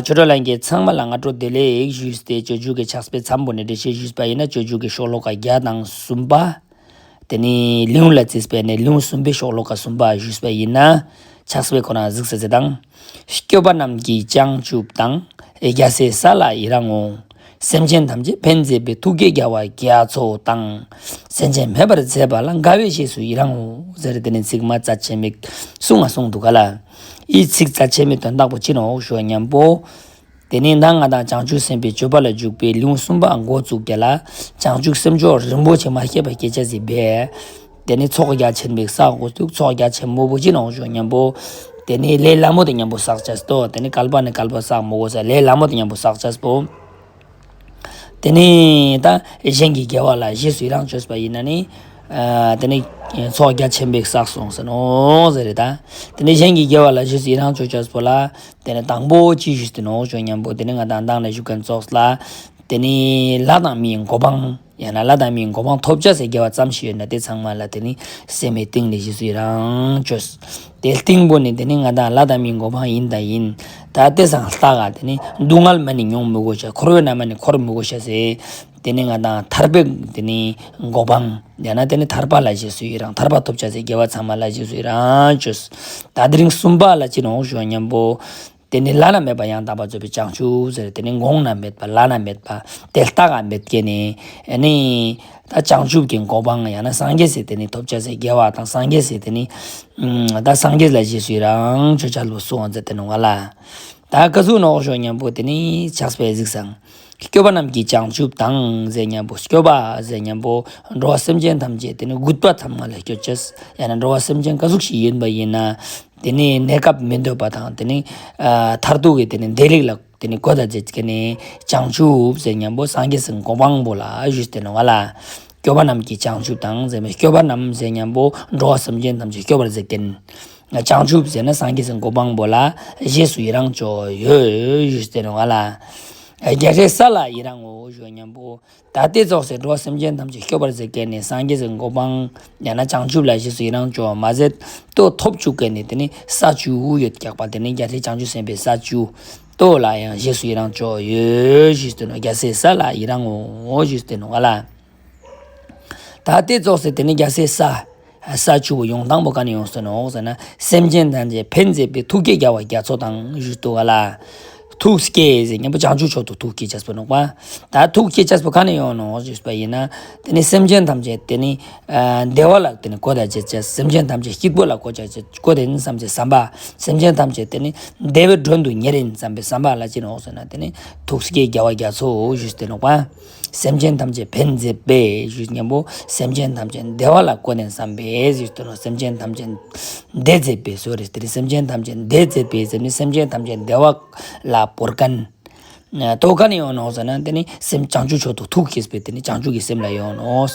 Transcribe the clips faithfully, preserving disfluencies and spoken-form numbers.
ཆོས་གྲོགས་ལྷན་རྒྱས་ཚང་མ་ལ་སྔ་དྲོ་བདེ་ལེགས་ཞུས་ཏེ། སྤྱོད་འཇུག་གི་ཕྱག་དཔེ་མཚམས་པོ་ནས་འགྲེལ་བཤད་ཞུས་པ་ཡིན་ན། སྤྱོད་འཇུག་གི་ཤོ་ལོ་ཀ་བརྒྱ་དང་གསུམ་པ། དེ་ནས་ལེའུ་ལ་བརྩིས་པའི་ནས་ལེའུ་གསུམ་པའི་ཤོ་ལོ་ཀ་གསུམ་པ་ཞུས་པ་ཡིན་ན། ཕྱག་དཔེ་ཁོ་ན་གཟིགས་ས་ཟེར་དང་། སྐྱོབ་པ་རྣམས་ཀྱི་བྱང་ཆུབ་དང་། རྒྱལ་སྲས་ས་ལ་ཡི་རང་ངོ་། སེམས་ཅན་ཐམས་ཅད་ཕན་མཛད་པའི། ཐུགས་བསྐྱེད་རྒྱལ་བ་རྒྱ་མཚོ་དང་། སེམས་ཅན་མེད་པར་མཛད་པ་ལ། དགའ་བས་རྗེས་སུ་ཡི་རང་ངོ་། ཟེར་དེ་ནས་ཚིག་མ་རྩ་ཆེན་མིག་གསུང་ང་གསུང་འདུག་ག་ལ། ཨི་ཚིག་རྩ་ཆེན་མིག་དོན་དག་པོ་ཅི་ནོག་ཞུ་ཉམ་པོ། དེ་ནས་ད་ང་དང་བྱང་ཆུབ་སེམས་དཔའི་སྤྱོད་པ་ལ་འཇུག་པའི་ལེའུ་གསུམ་པ་འགོ་བཙུགས་ཀྱ་ལ། བྱང་ཆུབ་སེམས་མཆོག་རིན་པོ་ཆེ་མ་སྐྱེས་པ་སྐྱེ་ཅེས་སི་ཕིའ། དེ་ནས་ཚོགས་རྒྱ་ཆེན་མིག་བསགས་དགོས་འདུག་ཚོགས་རྒྱ་ཆེན་མོ་བོ་ཅི་ནོག་ཞུ་ཉམ་པོ། དེ་ནས་ལས་སླ་མོ་དེ་ཉམ་པོ་བསགས་ཅེས་དོ། དེ་ནས་བསྐལ་པ་ནས་བསྐལ་པ་བསགས་མི་དགོས་ས་ལས་སླ་མོ་དེ་ཉམ་པོ་བསགས་ཅེས་པོ། དེ་ནས་ད་གཞན་གྱི་དགེ་བ་ལ་རྗེས་སུ་ཡི་རང་བཅོས་པ་ཡིན་ན་ནི། ཨ་དེ་ནས་ཚོགས་རྒྱ་ཆེན་པོ་བསགས་སོང་ཟེར་ནོག་ཟེར་རེད་ད། དེ་ནས་གཞན་གྱི་དགེ་བ་ལ་རྗེས་སུ་ཡི་རང་བཅོ་ཅེས་པོ་ལ། དེ་ནས་དང་པོ་ཅི་ཞུས་ཏེ་ནོག་ཞུ་ཉམ་པོ། དེ་ནས་ང་དང་མདང་ལ་ཞུ་མཁན་ཙོགས་ལ། དེ་ནས་ལྷ་དང་མིའི་གོ་འཕང་། ཡང་ན་ལྷ་དང་མིའི་གོ་འཕང་ཐོབ་ཅེས་སི་དགེ་བ་ཙམ་ཞིག་ཡོད་ན་དེ་ཚང་མ་ལ་དེ་ནི་སེམས་མི་གཏིང་ནས་རྗེས་སུ་ཡི་རང་བཅོས། དེ་གཏིང་པོ་ནི་དེ་ནི་ང་དང་ལྷ་དང་མིའི་གོ་འཕང་ཡིན་དང་ཡིན། ད་དེ་སང་ལྟ་ག་དེ་ནི་སྡུག་བསྔལ་མ་ནི་མྱོང་མི་དགོས་ཤ། འཁོར་བའི་ནང་མ་ནི་འཁོར་མི་དགོས་ཤ་ཟེར། དེ་ནི་ང་དང་ཐར་པའི་དེ་ནི་གོ་འཕང་། ཡང་ན་དེ་ནི་ཐར་པ་ལ་རྗེས་སུ་ཡི་རང་། ཐར་པ་ཐོབ་ཅེས་སི་དགེ་བ་ཚང་མ་ལ་རྗེས་སུ་ཡི་རང་བཅོས། ད་དེ་རིང་གསུམ་པ་ལ་ཅི་ནོག་ཞུ་ཉམ་པོ། དེ་ནི་བླ་ན་མེད་པ་ཡང་དག་པར་རྫོགས་པའི་བྱང་ཆུབ་ཟེར། དེ་ནི་གོང་ན་མེད་པ་བླ་ན་མེད་པ་དེ་ལྟ་ག་མེད་མཁན་ནི་ཨ་ནི་ད་བྱང་ཆུབ་ཀྱི་གོ་འཕང་ཡང་ན་སངས་རྒྱས་སི་དེ་ནི་ཐོབ་ཅེས་སི་དགེ་བ་དང་སངས་རྒྱས་སི་དེ་ནི་ད་སངས་རྒྱས་ལ་རྗེས་སུ་ཡི་རང་བཅོ་ཅེས་ལོ་སུ་འོང་ཟེར་ཏེ་ནོག་ལ། ད་ཀ་ཟུག་ནོག་ཞུ་ཉམ་པོ་དེ་ནི་ཕྱག་དཔེ་གཟིགས་སང་། སྐྱོབ་པ་རྣམས་ཀྱི་བྱང་ཆུབ་དང་ཟེར་ཉམ་པོ། སྐྱོབ་པ་ཟེར་ཉམ་པོ་འགྲོ་བ་སེམས་ཅན་ཐམས་ཅད་དེ་ནི་རྒུད་པ་ཚང་མ་ལ་སྐྱོབ་ཅེས། ཡང་ན་འགྲོ་བ་སེམས་ཅན་ཀ་ཟུག་ཞིག་ཡིན་པ་ཡིན་ན། དེ་ནི་གནས་སྐབས་མི་འདོད་པ་དང་དེ་ནི་ཨ་མཐར་ཐུག་གི་དེ་ནི་བདེ་ལེགས་ལ་དེ་ནི་གོ་ད་བྱེད་མཁན་ནི་བྱང་ཆུབ་ཟེར་ཉམ་པོ་སངས་རྒྱས་སི་གོ་འཕང་པོ་ལ་ཞུས་ཏེ་ནོག་ལ། སྐྱོབ་པ་རྣམས་ཀྱི་བྱང་ཆུབ་དང་ཟེར་མི་སྐྱོབ་པ་རྣམས་ཟེར་ཉམ་པོ་འགྲོ་བ་སེམས་ཅན་ཐམས་ཅད་སྐྱོབ་པར་མཛད་མཁན། བྱང་ཆུབ་ཟེར་ན་སངས་རྒྱས་སི་གོ་འཕང་པོ་ལ་རྗེས་སུ་ཡི་རང་བཅོ་ཡོད་ཞུས་ཏེ་ནོག་ལ། རྒྱལ་སྲས་ས་ལ་ཡི་རང་ངོ་ཞུ་ཉམ་པོ། ད་དེ་ཙོགས་སེ་འགྲོ་བ་སེམས་ཅན་ཐམས་ཅད་སྐྱོབ་པར་མཛད་མཁན་ནི་སངས་རྒྱས་སི་གོ་འཕང་ཡང་ན་བྱང་ཆུབ་ལ་རྗེས་སུ་ཡི་རང་བཅོ་བ་མ་ཟད་དོ་ཐོབ་བཅུག་མཁན་ནི་དེ་ནི་ས་བཅུ་ཡོད་ཀྱག་པ། དེ་ནི་རྒྱལ་སྲས་བྱང་ཆུབ་སེམས་དཔའི་ས་བཅུ་དོ་ལ་ཡང་རྗེས་སུ་ཡི་རང་བཅོ་ཡོད་ཞུས་ཏེ་ནོག་རྒྱལ་སྲས་ས་ལ་ཡི་རང་ངོ་ཞུས་ཏེ་ནོག་ལ། ད་དེ་ཙོགས་སེ་དེ་ནི་རྒྱལ་སྲས་ས། ས་བཅུ་པོ་ཡོང་སྟངས་པོ་ཀ་ནས་ཡོང་སྟེ་ནོག་ཟེར་ན། སེམས་ཅན་ཐམས་ཅད་ཕན་མཛད་པའི། ཐུགས་བསྐྱེད་རྒྱལ་བ་རྒྱ་མཚོ་དང་ཞུས་འདུག་ག་ལ། ཐུགས་བསྐྱེད་ཟེར་ཉམ་པོ་བྱང་ཆུབ་མཆོག་ཏུ་ཐུགས་བསྐྱེད་ཅེས་པོ་ནོག་པ། ད་ཐུགས་བསྐྱེད་ཅེས་པོ་ཀ་ནས་ཡོང་ནོག་ཞུས་པ་ཡིན་ན། དེ་ནི་སེམས་ཅན་ཐམས་ཅད་དེ་ནི་ཨ་བདེ་བ་ལ་དེ་ནི་གོ་ད་བྱེད་ཅེས། སེམས་ཅན་ཐམས་ཅད་སྐྱིད་པོ་ལ་གོ་ད་བྱེད་གོ་དེ་ཡིན་བསམ་ཅེས་བསམ་པ། སེམས་ཅན་ཐམས་ཅད་དེ་ནི་བདེ་བའི་མགྲོན་དུ་གཉེར་ཡིན་བསམ་པའི་བསམ་པ་ལ་ཅི་ནོག་ཟེར་ན། དེ་ནི་ཐུགས་བསྐྱེད་རྒྱལ་བ་རྒྱ་མཚོ་ཞུས་ཏེ་ནོག་པ། སེམས་ཅན་ཐམས་ཅད་ཕན་མཛད་པའི་ཞུས་ཉམ་པོ་སེམས་ཅན་ཐམས་ཅད་བདེ་བ་ལ་བཀོད་ནས་བསམ་པའི་ཞུས་ཏེ་ནོག་སེམས་ཅན་ཐམས་ཅད་བདེ་མཛད་པའི་སོ་རེ། དེ་ནི་སེམས་ཅན་ཐམས་ཅད་བདེ་མཛད་པའི་ཟེར་ནི་སེམས་ཅན་ཐམས་ཅད་བདེ་བ་ལ་བོར་མཁན། དོ་ཀ་ནས་ཡོང་ནོག་ཟེར་ན། དེ་ནི་སེམས་བྱང་ཆུབ་མཆོག་ཏུ་ཐུགས་བསྐྱེད་པའི་དེ་ནི་བྱང་ཆུབ་ཀྱི་སེམས་ལ་ཡོང་ནོག་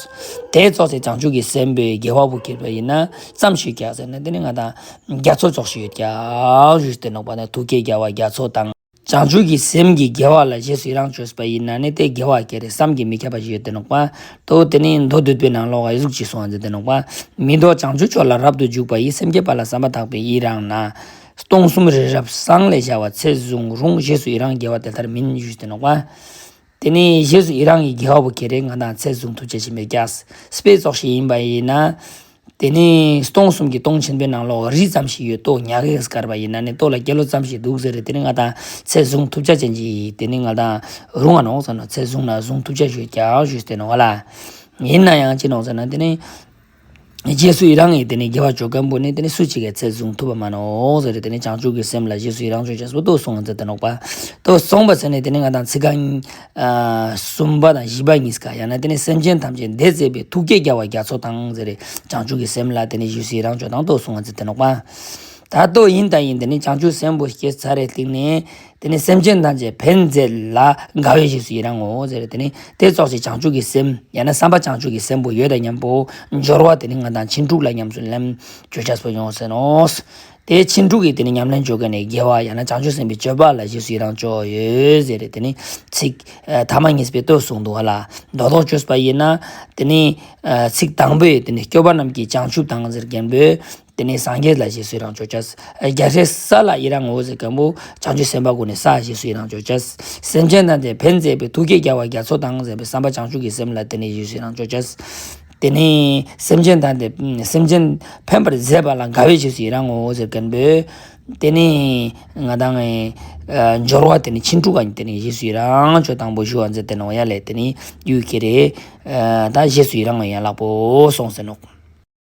དེ་ཙོགས་སེ་བྱང་ཆུབ་ཀྱི་སེམས་པའི་དགེ་བ་བོ་བསྐྱེད་པ་ཡིན་ན་ཙམ་ཞིག་ཀྱག་ཟེར་ན། དེ་ནི་ང་དང་རྒྱ་མཚོ་ཙོགས་ཤིག་ཡོད་ཀྱག་ཞུས་ཏེ་ནོག་པ། ན་ཐུགས་བསྐྱེད་རྒྱལ་བ་རྒྱ་མཚོ་དང་། བྱང་ཆུབ་ཀྱི་སེམས་ཀྱི་དགེ་བ་ལ་རྗེས་སུ་ཡི་རང་བཅོས་པ་ཡིན་ན་ནི་དེ་དགེ་བ་ཀྱེ་རེ་བསམ་གྱིས་མི་ཁྱབ་པ་ཞིག་ཡོད་དེ་ནོག་པ། དོ་དེ་ནི་མདོ་སྡུད་པའི་ནང་ལོགས་ཨི་ཟུག་ཅིག་གསུངས་ཏེ་ནོག་པ། མི་ལྡོག་བྱང་ཆུབ་མཆོག་ལ་རབ་ཏུ་འཇུག་པ་ཡི། སེམས་བསྐྱེད་པ་ལ་བསམ་པ་ཐག་པས་ཡི་རང་ན། སྟོང་གསུམ་རི་རབ་སྲང་ལས་བྱ་བ་ཚེ་བཟུང་རུང་། རྗེས་སུ་ཡི་རང་དགེ་བ་དེ་ལྟར་མིན་ཞུས་ཏེ་ནོག་པ། དེ་ནི་རྗེས་སུ་ཡི་རང་གི་དགེ་བ་བོ་ཀྱེ་རེ་ང་དང་ཚེ་བཟུང་ཐུབ་ཅེས་ཤིག་མེད་ཀྱག་དཔེ་ཙོགས་ཤིག་ཡིན་པ་ཡིན་ན། དེ་ནི་སྟོང་གསུམ་གྱི་སྟོང་ཆེན་པོའི་ནང་ལོགས་རི་ཙམ་ཞིག་ཡོད་དོ། ཉག་གེ་སྐར་པ་ཡིན་ན་ནི་དོ་ལ་སྐྱེ་ལོ་ཙམ་ཞིག་འདུག་ཟེར་རེ། དེ་ནི་ང་དང་ཚེ་བཟུང་ཐུབ་ཅེས་ཅན་གྱི་དེ་ནི་ང་དང་རུང་ང་ནོག་ཟེར་ན། ཚེ་བཟུང་ན་བཟུང་ཐུབ་ཅེས་ཞིག་ཀྱག་ཞུས་ཏེ་ནོག་ལ། ཡིན་ན་ཡང་ཅི་ནོག་ཟེར་ན། དེ་ནི་རྗེས་སུ་ཡི་རང་ངི་དེ་ནི་དགེ་བ་བཅོ་མཁན་པོ་ནི་དེ་ནི་སུ་གཅིག་གི་ཚེ་བཟུང་ཐུབ་པ་མ་ནོག་ཟེར་རེ། དེ་ནི་བྱང་ཆུབ་ཀྱི་སེམས་ལ་རྗེས་སུ་ཡི་རང་བཅོ་ཅེས་པོ་དོ་གསུངས་ཏེ་ནོག་པ། དོ་གསུངས་པ་ཟེར་ནས་དེ་ནི་ང་དང་ཚིག་རྐང་ཨ་གསུམ་པ་དང་བཞི་པ་གཉིས་ཀ་ཡང་ན་དེ་ནི་སེམས་ཅན་ཐམས་ཅད་བདེ་མཛད་པའི། ཐུགས་བསྐྱེད་རྒྱལ་བ་རྒྱ་མཚོ་དང་ཟེར་རེ། བྱང་ཆུབ་ཀྱི་སེམས་ལ་དེ་ནི་རྗེས་སུ་ཡི་རང་བཅོ་དང་དོ་གསུངས་ཏེ་ནོག་པ། ད་དོ་ཡིན་ད་ཡིན་དེ་ནི་བྱང་ཆུབ་སེམས་པོ་སྐྱེས་ཚར་རེ་སྟིང་ནས། དེ་ནི་སེམས་ཅན་ཐམས་ཅད་ཕན་མཛད་ལ། དགའ་བས་རྗེས་སུ་ཡི་རང་ངོ་ཟེར་རེ། དེ་ནི་དེ་ཙོགས་ཤིག་བྱང་ཆུབ་ཀྱི་སེམས་ཡང་ན་བསམ་པ་བྱང་ཆུབ་ཀྱི་སེམས་པོ་ཡོད་ད་ཉམ་པོ་འབྱོར་བ་དེ་ནི་ང་དང་ཕྱིན་དྲུག་ལ་ཉམས་སུ་ལེན་བཅོ་ཅེས་པོ་ཡོང་ཟེར་ནོག་དེ་ཕྱིན་དྲུག་གི་དེ་ནི་ཉམས་ལེན་བཅོ་མཁན་ནི་དགེ་བ་ཡང་ན་བྱང་ཆུབ་སེམས་དཔའི་སྤྱོད་པ་ལ་རྗེས་སུ་ཡི་རང་བཅོ་ཡོད་ཟེར་རེ། དེ་ནི་ཚིག་ཨ་ཐ་མ་གཉིས་པའི་དོ་གསུངས་འདུག་ག་ལ། མདོར་ཐོག་བཅོས་པ་ཡིན་ན། དེ་ནི་ཨ་ཚིག་དང་པོའི་དེ་ནི་སྐྱོབ་པ་རྣམས་ཀྱི་བྱང་ཆུབ་དང་ཟེར་མཁན་པོའི། དེ་ནས་སངས་རྒྱས་ལ་རྗེས་སུ་ཡི་རང་བཅོ་ཅེས། རྒྱལ་སྲས་ས་ལ་ཡི་རང་ངོ་ཟེར་མཁན་པོ་བྱང་ཆུབ་སེམས་དཔའ་ཀུན་ནི་ས་རྗེས་སུ་ཡི་རང་བཅོ་ཅེས། སེམས་ཅན་དང་དེ་ཕན་མཛད་པའི་ཐུགས་བསྐྱེད་རྒྱལ་བ་རྒྱ་མཚོ་དང་ཟེར་བའི་བསམ་པ་བྱང་ཆུབ་ཀྱི་སེམས་ལ་དེ་ནས་རྗེས་སུ་ཡི་རང་བཅོ་ཅེས། དེ་ནས་སེམས་ཅན་དང་དེ་སེམས་ཅན་ཕན་པར་མཛད་པ་ལ་དགའ་བས་རྗེས་སུ་ཡི་རང་ངོ་ཟེར་མཁན་པོ། དེ་ནས་ང་དང་ཨེ་འབྱོར་བ་དེ་ནས་ཕྱིན་དྲུག་ག་དེ་ནས་རྗེས་སུ་ཡི་རང་བཅོ་དང་པོ་ཞུ་བ་མཛད་དེ་ནོག་ཡ་ལེ། དེ་ནས་ཡུལ་ཁྱེར་རེ་ད་རྗེས་སུ་ཡི་རང་ཡན་ལག་པོ་སོང་ཟེར་ནོག།